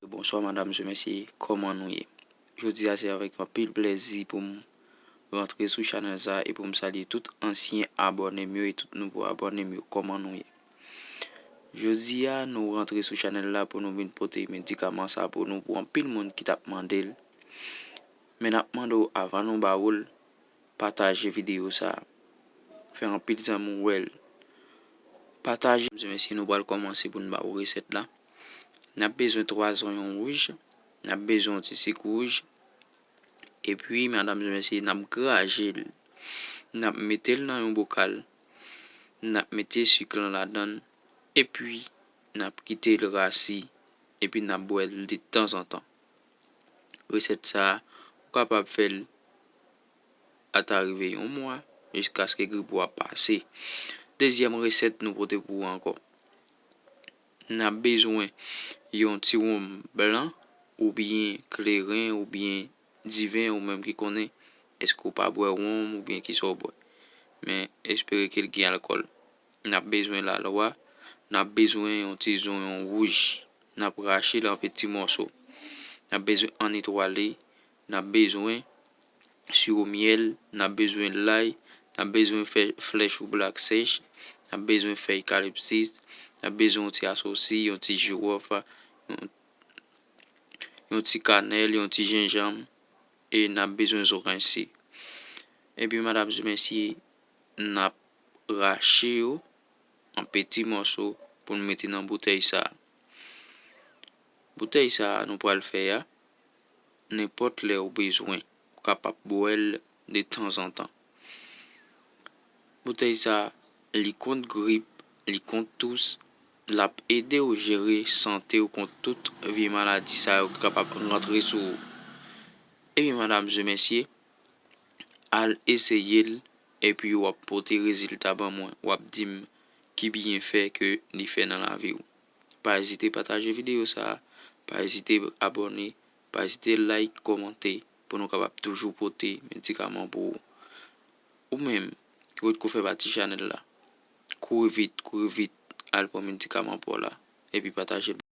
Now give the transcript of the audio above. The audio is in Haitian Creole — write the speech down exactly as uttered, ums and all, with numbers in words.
Bonswa, madam e mesye, kòman nou ye? Jodi a, se avèk anpil plèzi pou m rantre sou chanèl sa a e pou m salye tout ansyen abòne m yo e tout nouvo abòne m yo. Kòman nou ye? Jodi a, nou rantre sou chanèl la pou nou vin pote medikaman sa a pou nou, pou anpil moun ki t ap mande l. Men n ap mande w, avan nou ba w l, pataje videyo sa a. Fè anpil zanmi w wè l. Pataje. Medam e mesye, nou pral kòmanse pou n ba w resèt la. N ap bezwen twa zonyon wouj. N ap bezwen yon ti sik wouj. Epi, medam e mesye, n ap graje l. N ap mete l nan yon bokal. N ap mete sik lan ladan l. Epi, n ap kite l rasi. Epi, n ap bwè l de tanzantan. Resèt sa a, ou kapab fè l ata rive yon mwa, jiskaske grip ou a pase. Dezyèm resèt nou pote pou ou ankò. N ap bezwen yon ti wonm blan, oubyen kleren, oubyen diven, ou menm ki konnen, èske w pa bwè wonm, oubyen kisa w bwè. Men, espere ke l gen alkòl. N ap bezwen lalwa, n ap bezwen yon ti zonyon wouj, n ap rache l an peti mòso. N ap bezwen ann etwale, n ap bezwen siwo myèl, n ap bezwen lay, n ap bezwen fè, flè chou blak sèch, n ap bezwen fèy kalipsis, n ap bezwen yon ti asosi, yon ti jiwòf, yon, yon ti kanèl, yon ti jenjanm, e n ap bezwen zoranj si. Epi, medam e mesye, n ap rache yo an peti mòso pou n mete nan boutèy sa a. Boutèy sa a nou pral fè a, nenpòt lè ou bezwen, ou kapab bwè l de tanzantan. Boutèy sa a, li kont grip, li kont tous, l ap ede w jere sante w kont tout vye maladi sa yo ki kapab rantre sou ou. Epi, medam e mesye, al eseye l, epi w ap pote rezilta ban mwen, w ap di m ki byenfè ke li fè nan lavi w. Pa ezite pataje videyo sa a, pa ezite abòne, pa ezite like, kòmante, pou nou kapab toujou pote medikaman pou ou. Ou menm ki potko fè pati chanèl la, kouri vit, kouri vit, al pran medikaman pa w la, epi pataje l.